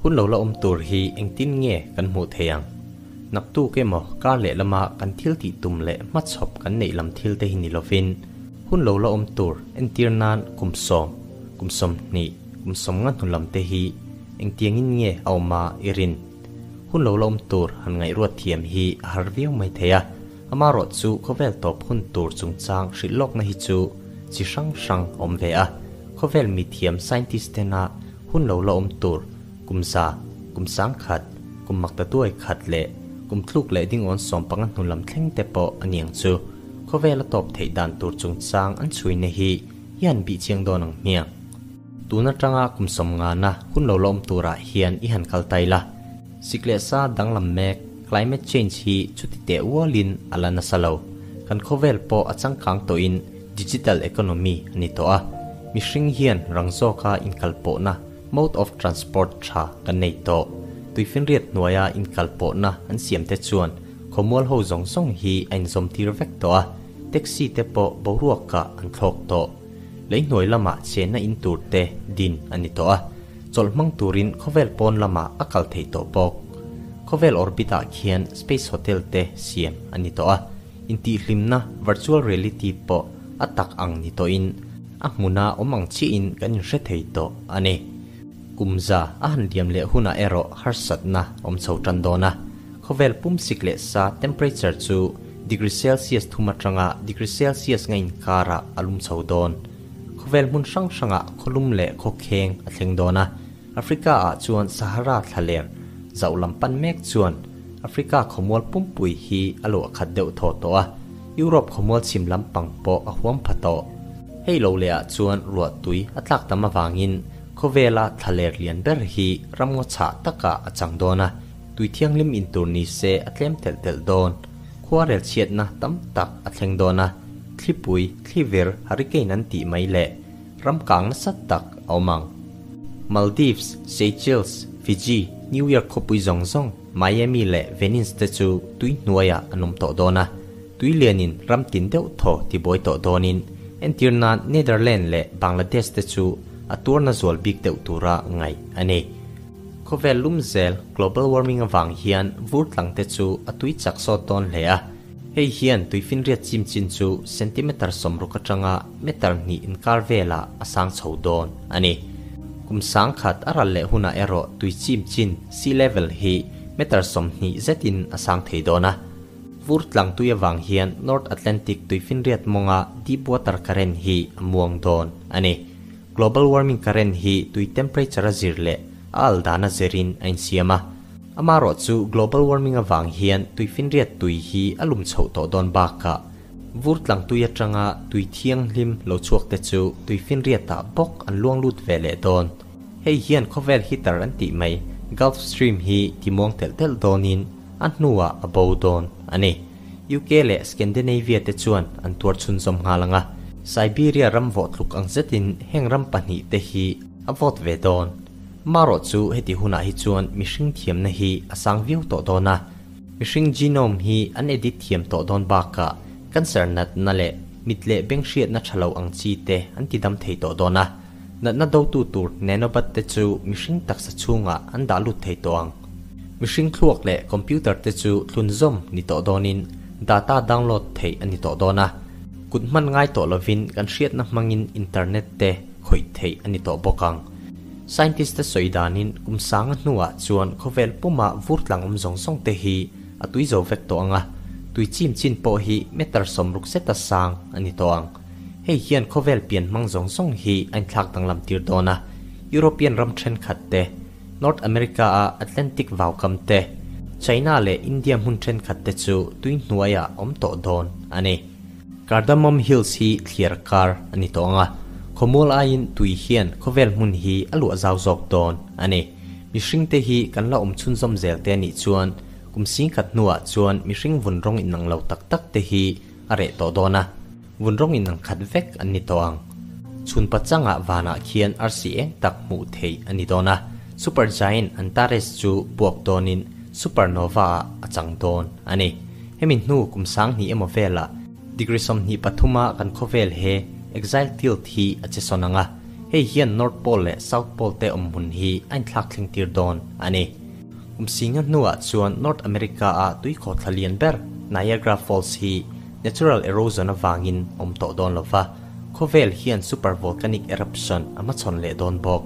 Hun lo la awm tur hi engtin nge kan hmuh theih ang? Naktuk emaw kar leh lama kan thil tih tum leh hmachhawp kan neih lam thil te hi ni lovin, hun lo la awm tur entir nan kum sawm, kum 20, kum 50 hnu lam te hi engtiangin nge a awm a i rin? Hun lo la awm tur han ngaihruat thiam hi a har viau mai thei a, amarawh chu khawvel tawp hun tur chungchang hrilh lawkna hi chu chi hrang hrang a awm ve a, khawvel mithiam scientist tena hun lo la awm tur kum za, kum 1000, kum maktatuai khat leh kum tluk leh dingawn 15 hnu lam thleng te pawh a niang chu. Khawvel a tawp theih dan tur chungchang an chhuina hi hian bih chiang dawn ang hmiang. Tun atanga kum 50 na hun lo la awm turah hian i han kal tai la. Sik leh sa danglam mek, climate change hi chuti teh ualin a la nasa lo. Kan khawvel pawh a changkang tawhin digital economy a ni tawh a. Mihring hian rang zawka inkalpawhna, mode of transport, tha kan nei tawh. Tuifinriat hnuaia inkalpawhna an siam te chuan khawmual ho zawng zawng hi a inzawm tir vek tawh a, taxi te pawh boruakah an thlawk tawh. Lei hnuai lamah chenna in tur te din a ni tawh a, chawlh hmang turin khawvel pawn lamah a kal theih tawh bawk. Khawvel orbit ah khian space hotel te siam a ni tawh a, intihhlimna virtual reality pawh a tak ang ni tawhin a hmuna awm ang chiahin kan inhre thei tawh a ni. Kum za a han liam leh hunah erawh harsatna awm chho tan dawn a, khawvel pum sik leh sa temperature chu degree Celsius thum atanga degree Celsius nga inkarah a lum chho dawn. Khawvel hmun hrang hrangah khawlum leh khawkheng a thleng dawn a, Africa ah chuan Sahara thlaler zauh lam pan mek chuan Africa khawmual pumpui hi a luah khat deuh thaw tawh a, Europe khawmual chhim lampang pawh a huam pha tawh. Hei lo leh ah chuan ruah tui a tlak tam avangin khawvela thlaler lian ber hi ramngaw chhah takah a chang dawn a, tui thianghlim in tur ni se a tlem telh telh dawn. Khuarel chhiatna tam tak a thleng dawn a, thlipui, thlivir, hurricane an tih mai leh ram kang nasa tak a awm ang. Maldives, Seychelles, Fiji, New York khawpui zawng zawng, Miami leh Venice te chu tui hnuaiah an awm tawh dawn a, tui lianin ram tin deuh thaw tibuai tawh dawnin entir nan Netherlands leh Bangladesh te chu a tuarna zual bik deuh tura ngaih a ni. Khawvel lum zel, global warming, avang hian vur tlang te chu a tui chak sawt dawn hle a, hei hian tuifinriat chim chin chu centimeter 60 atanga meter 2 inkar velah a sang chho dawn a ni. Kum 1000 a ral leh hunah erawh tui chim chin, sea level, hi meter 20 zetin a sang thei dawn a. Vur tlang tui avang hian North Atlantic tuifinriat mawnga deep water current hi a muang dawn a ni. Global warming current hi tui temperature a zir leh a al dan a zirin a insiam a. Amarawh chu global warming avang hian tuifinriat tui hi a lum chhoh tawh dawn bakah vur tlang tui atanga tui thianghlim lo chhuak te chu tuifinriatah bawk an luang lut ve leh dawn. Hei hian khawvel heater an tih mai Gulf Stream hi timuang telh telh dawnin a hnuah a bo dawn a ni. UK leh Scandinavia te chuan an tuar chhunzawm nghal ang a, Siberia ram vawh tluk ang zetin heng ram pahnih te hi a vawt ve dawn. Marawh chu heti hunah hi chuan mihring thiamna hi a sang viau tawh dawn a, mihring genome hi an edit thiam tawh dawn bakah cancer natna leh mit leh beng hriatna tha lo ang chi te an tidam thei tawh dawn a, natna dotu tur nanobot te chu mihring taksa chhungah an dah lut thei tawh ang. Mihring thluak leh computer te chu thlunzawm ni tawh dawnin data download theih a ni tawh dawn a, kut hman ngai tawh lovin kan hriatna hmangin internet te khawih theih a ni tawh bawk ang. Scientist te sawi danin kum 1000 hnuah chuan khawvel puma vur tlang awm zawng zawng te hi a tui zo vek tawh ang a, tui chim chin pawh hi meter 60 zeta sang a ni tawh ang. Hei hian khawvel pian hmang zawng zawng hi a inthlak danglam tir dawn a, European ram thenkhat te, North America a Atlantic vaukam te, China leh India hmun thenkhat te chu tui hnuaiah awm tawh dawn a ni. Cardamom Hills hi thliar kar a ni tawh ang a, khawmual aiin tui hian khawvel hmun hi a luah zau zawk dawn a ni. Mihring te hi kan la awm chhunzawm zel te anih chuan kum 10,000 hnuah chuan mihring vun rawng inang lo tak tak te hi a reh tawh dawn a, vun rawng inang khat vek an ni tawh ang. Chhun pachangah vanah khian arsi eng tak hmuh theih a ni dawn a, supergiant Antares chu puak dawnin supernova ah a chang dawn a ni. Hemi hnu kum 2000 emaw velah degree 23 a kan khawvel he axial tilt hi a che sawn ang a, Hei hian North Pole leh South Pole te awmhmun hi a inthlak thleng tir dawn a ni. Kum singa hnuah chuan North America a tuikhawhthla lian ber Niagara Falls hi natural erosion avangin awm tawh dawn lo va, khawvel hian super volcanic eruption a hmachhawn leh dawn bawk.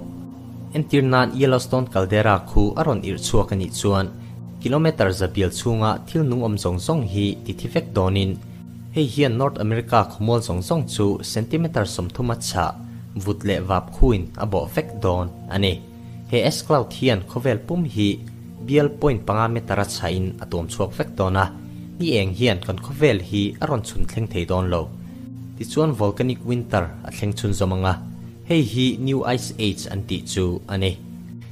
Entir nan Yellowstone caldera khu a rawn irh chhuak a nih chuan kilometre za bial chhunga thil nung awm zawng zawng hi ti thi vek dawnin hei hian North America khawmual zawng zawng chu centimetre 30 a chhah vut leh vap khuin a bawh vek dawn a ni. He ash cloud hian khawvel pum hi bial point panga meter a chhahin a tuam chhuak vek dawn a, ni eng hian kan khawvel hi a rawn chhun thleng thei dawn lo. Tichuan volcanic winter a thleng chhun zawm ang a, hei hi New Ice Age an tih chu a ni.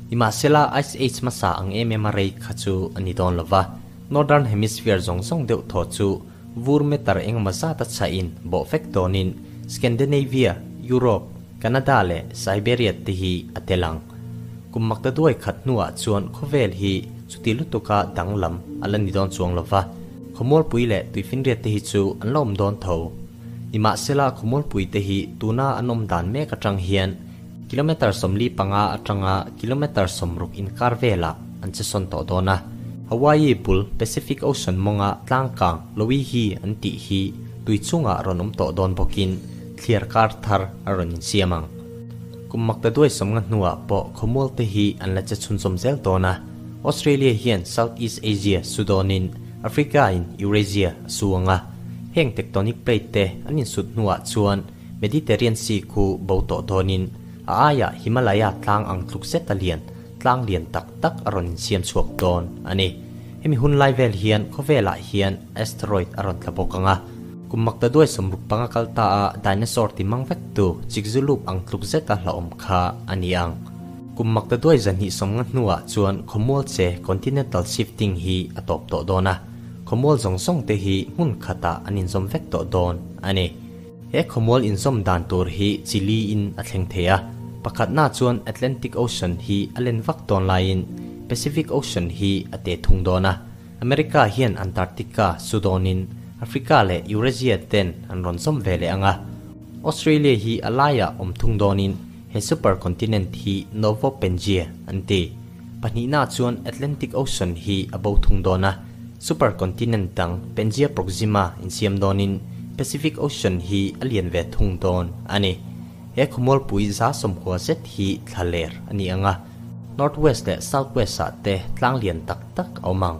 Nimahsela Ice Age hmasa ang em em a rei kha chu a ni dawn lo va, Northern Hemisphere zawng zawng deuh thaw chu vur meter engemaw zat a chhahin bawh vek dawnin Scandinavia, Europe, Canada leh Siberia te hi a tel ang. Kum makta duai khat hnuah chuan khawvel hi chuti lutuka danglam a la ni dawn chuang lo va, khawmualpui leh tuifinriat te hi chu an la awm dawn tho. Nimahsela khawmualpui te hi tuna an awm dan mek atang hian kilometre 45 atanga kilometre 60 inkar velah an che sawn tawh dawn a. Hawaii bul Pacific Ocean mawnga tlangkang Loihi an tih hi tui chungah rawn awm tawh dawn bawkin thliar kar thar a rawn insiam ang. Kum makta duai 50 hnuah pawh khawmual te hi an la che chhunzawm zel dawn a. Australia hian Southeast Asia su dawnin Africa in Eurasia a su ang a. Heng tectonic plate te an insut hnuah chuan Mediterranean Sea khu bo tawh dawnin a aiah Himalaya tlang ang tluk zet a lian tlang lian tak tak a rawn insiam chhuak dawn a ni. Hemi hun lai vel hian khawvelah hian asteroid a rawn tla bawk ang a. Kum makta duai 65 kal ta a dinosaur ti mang vek tu Chicxulub ang tluk zet a hlauhawm kha a ni ang. Kum makta duai 250 hnuah chuan khawmual che continental shifting hi a tawp tawh dawn a. Khawmual zawng zawng te hi hmun khatah an inzawm vek tawh dawn a ni. He khawmual inzawm dan tur hi Chile in a thleng thei a. Pakhatna chuan Atlantic Ocean hi a len vak dawn laiin Pacific Ocean hi a te thung dawn a. America hian Antarctica su dawnin Africa leh Eurasia ten an rawn zawm ve leh ang a. Australia hi a laiah awm thung dawnin he supercontinent hi Novo Pangaea an ti. Pahnihna chuan Atlantic Ocean hi a bo thung dawn a. Supercontinent dang Pangaea Proxima insiam dawnin Pacific Ocean hi a lian ve thung dawn a ni. He khawmualpui za 90 zet hi thlaler a ni ang a. Northwest leh Southwest ah te tlang lian tak tak a awm ang.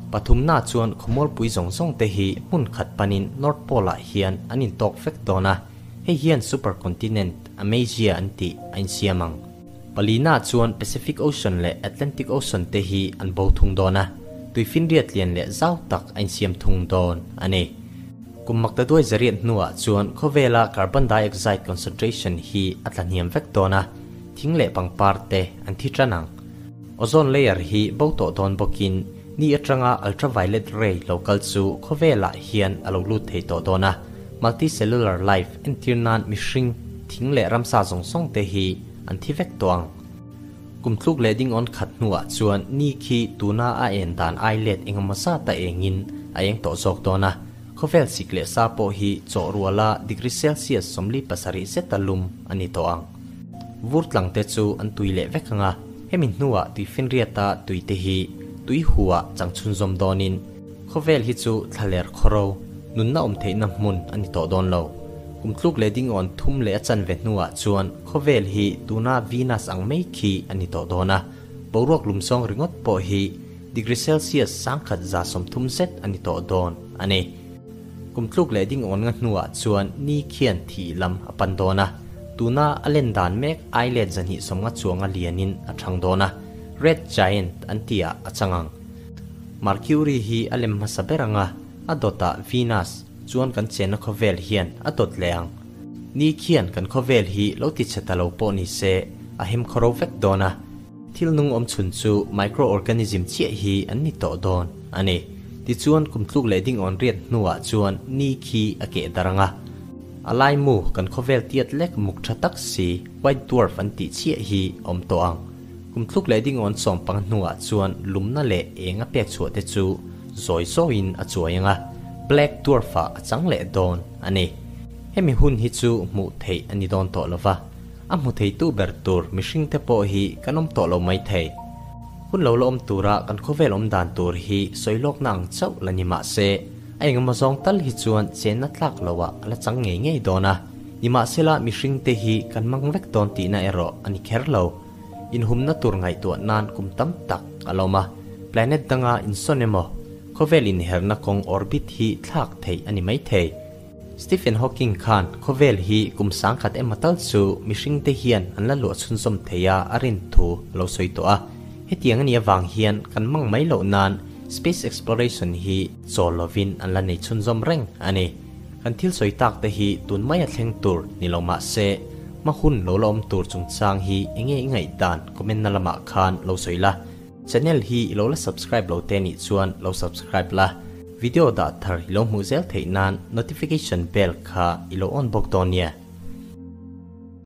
Pathumna chuan khawmualpui zawng zawng te hi hmun khat panin North Pole ah hian an intawk vek dawn a. Hei hian supercontinent Amasia an tih a insiam ang. Palina chuan Pacific Ocean leh Atlantic Ocean te hi an bo thung dawn a. Tuifinriat lian leh zau tak a insiam thung dawn a ni. Kum makta duai 800 hnuah chuan khawvela carbon dioxide concentration hi a tla hniam vek dawn a. Thing leh pangpar te an thi tan ang. Ozone layer hi bo tawh dawn bawkin ni atanga ultraviolet ray local chu khawvelah hian a lo lut thei tawh dawn a. Multicellular life entirnan mihring thing leh ramsa zawng zawng te hi an thi vek tawh ang. Kum tluk leh ding on khat hnuah chuan ni khi tuna a en dan ai let engemaw zat a engin a eng tawh zawk dawn a. Khawvel sik leh sa pawh hi chaw ruala degree Celsius 37 zet a lum a ni tawh ang. Vur tlang te chu an tui leh vek ang a. Hemi hnuah tuifinriata tui te hi tui huah changchhun zawm dawnin khawvel hi chu thlaler khawro nunna awm theihna hmun a ni tawh dawn lo. Kum tluk leh ding on thum leh a chan ve hnuah chuan khawvel hi tuna Venus ang mai khi a ni tawh dawn a. Boruak lum zawng ringawt pawh hi degree Celsius 130 zet a ni tawh dawn a ni. Kum tluk leh ding on nga hnuah chuan ni khian thi lam a pan dawn a. Tuna a len dan mek ai let 250 chuanga lianin a thang dawn a. Red Giant an tia a changang. Mercury hi a lem hmasa ber anga a dawtah Venus chuan kan chena khawvel hian a dawt leh ang. Ni khian kan khawvel hi lo ti che ta lo pawh ni se a hem khawro vek dawn a. Thil nung awm chhun chu microorganism chiah hi an ni tawh dawn a ni. Tichuan kum tluk leh ding on riat hnuah chuan ni khi a keh daranga. A lai mu kan khawvel tiat lek muk tha tak si white dwarf an tih chiah hi awm tawh ang. Kum tluk leh ding on 15 hnuah chuan lumna leh eng a pek chhuah te chu zawi zawiin a chuai anga. Black dwarf ah a chang leh dawn a ni. Hemi hun hi chu hmuh theih a ni dawn tawh lova. A hmu theitu ber tur mihringte pawh hi kan awm tawh lo mai thei. Hun lo la awm tura kan khawvel awm dan tur hi sawi lawkna ang chauh la ni mah se, a engemaw zawng tal hi chuan chenna tlak loah a la chang ngei ngei dawn a. Nimahsela mihringte hi kan mang vek dawn tihna erawh a ni kher lo. Inhumna tur ngaihtuah nan kum tam tak a la awm a, planet danga insawn emaw, khawvel inherna kawng orbit hi thlak theih a ni maithei. Stephen Hawking khan khawvel hi kum sangkhat emaw tal chu mihringte hian an la luah chhunzawm thei a a rin thu a lo sawi tawh a. Hetiang a nih avang hian kan mang mai loh nan space exploration hi chawl lovin an la nei chhunzawm reng a ni. Kan thil sawi tak te hi tun mai a thleng tur ni lo mah se, hma hun lo la awm tur chungchang hi enge i ngaihdan comment na lamah khan lo sawi la. Channel hi i lo la subscribe lo te nih chuan lo subscribe la, video dah thar i lo hmuh zel theih nan notification bell kha i lo on bawk dawn nia.